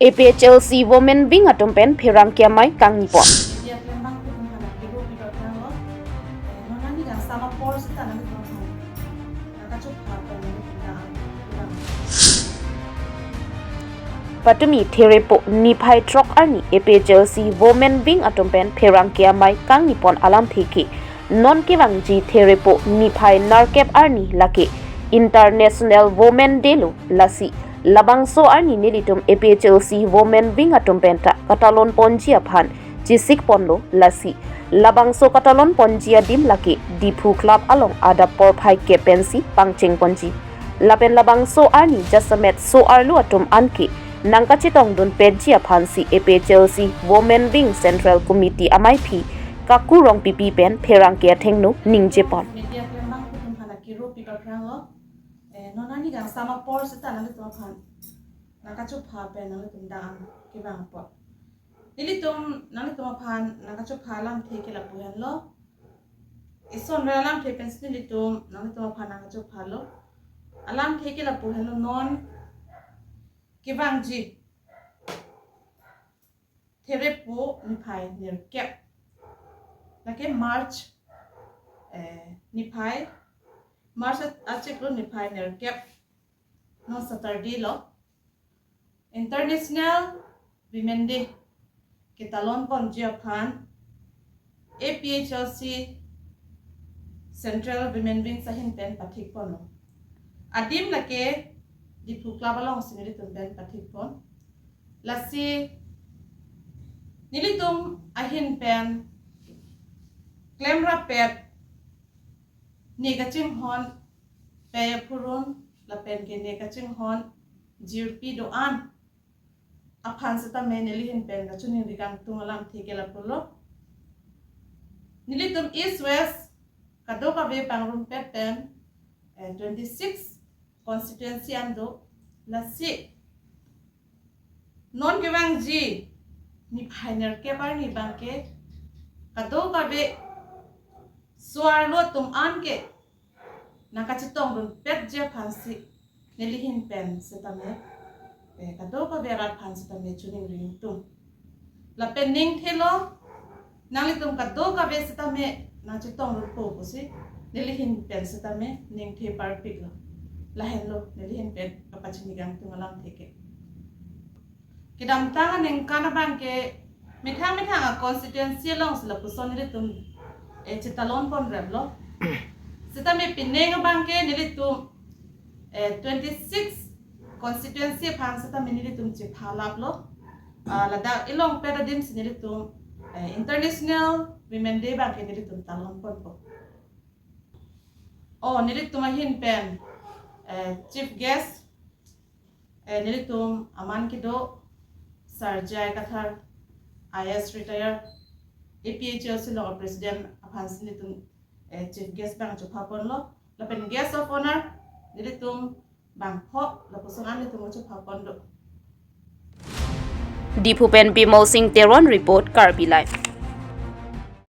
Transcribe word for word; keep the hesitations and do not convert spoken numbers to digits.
A P H L C Women Wing atum pen pherangke amei kangni pon. Media klembang atum aphan akero pidot nanglo. Eh, non ani kangsam apor seta nangtum aphan nangkachopha pen nangtum dang. Patumi Therepo niphai throk arni A P H L C Women Wing atum pen pherangke amei kangni pon alamthe ke non kevangji Therepo niphai nerkep arni lake International Women Day lo. Lasi labangso arni nelitum A P H L C Women Wing atum penta katalon ponji aphan chesik ponlo. Lasi labangso katalon ponji adim lake Diphu Club along adap porphai ke pensi pangcheng ponji. Lapen labangso arni jasemet so-arlo atum anke nangkachetongdun petji aphansi A P H L C Women Wing Central Committee ameiphi Kaku Rongpipi pen pherangke athengno ningje pon. Media klembang atum aphan akero pidot nanglo. Eh, non ani kangsam apor seta nangtum aphan nangkachopha pen nangtum dang kevang apot. Nelitum nangtum aphan nangkachopha alamthe ke lapu henlo. Ison ra alamthe pensi nelitum nangtum aphan nangkachophalo. Alamthe ke lapu henlo, non kevangji Therepo niphai nerkep lake March, eh, niphai, March achiklo niphai nerkep, non Saturday lo, International Women Day ketalon ponji aphan A P H L C Central Women Wing ahin pen pathik ponlo. Adim lake Diphu Club alongsi nelitum pen pathik pon. Lasi nelitum ahin pen klemrap pet ne kachinghon, pei aphurun lapen ke ne kachinghon jirpi do-an aphan setame nelihin pen kachiningri kangtung alamthe ke lapulo. Nelitum East West kadokave pangrumpet pen, eh, twenty-six constituency an do. Lasi non kevangji niphai nerkep arni abangke kadokave so-arlo atum anke nangkachetongdun petji aphansi nelihin pen setame, eh, kadokave arat aphan setame chiningri ingtung. Lapen ningthelo, nanglitum kadokave setame nangchetongdunpo pusi nelihin pen setame ningthe parpiklo. Lahenlo nelihin pen kapachini kangtung alamthe ke. Kedamtang aningkan abangke methang methang a constituency alongsi lapuson nelitum, eh, chetalon ponreplo. Setame pining abangke nelitum, eh, twenty-six constituency aphan setame nelitum chephalaplo. Ah, ladak ilong pet adimsi nelitum, eh, International Women Day abangke nelitum talon ponpo. O, nelitum ahin pen, eh, chief guest, eh, nelitum aman kedo Sir J I Kathar, I A S retire, A P H L C along president aphansi nelitum, eh, chief guest abang chopha ponlo. Lapen guest of honour nelitum bangpho lapuson an nelitum chopha pon do. Diphu pen Bimal Singh Teron report, Karbi Live.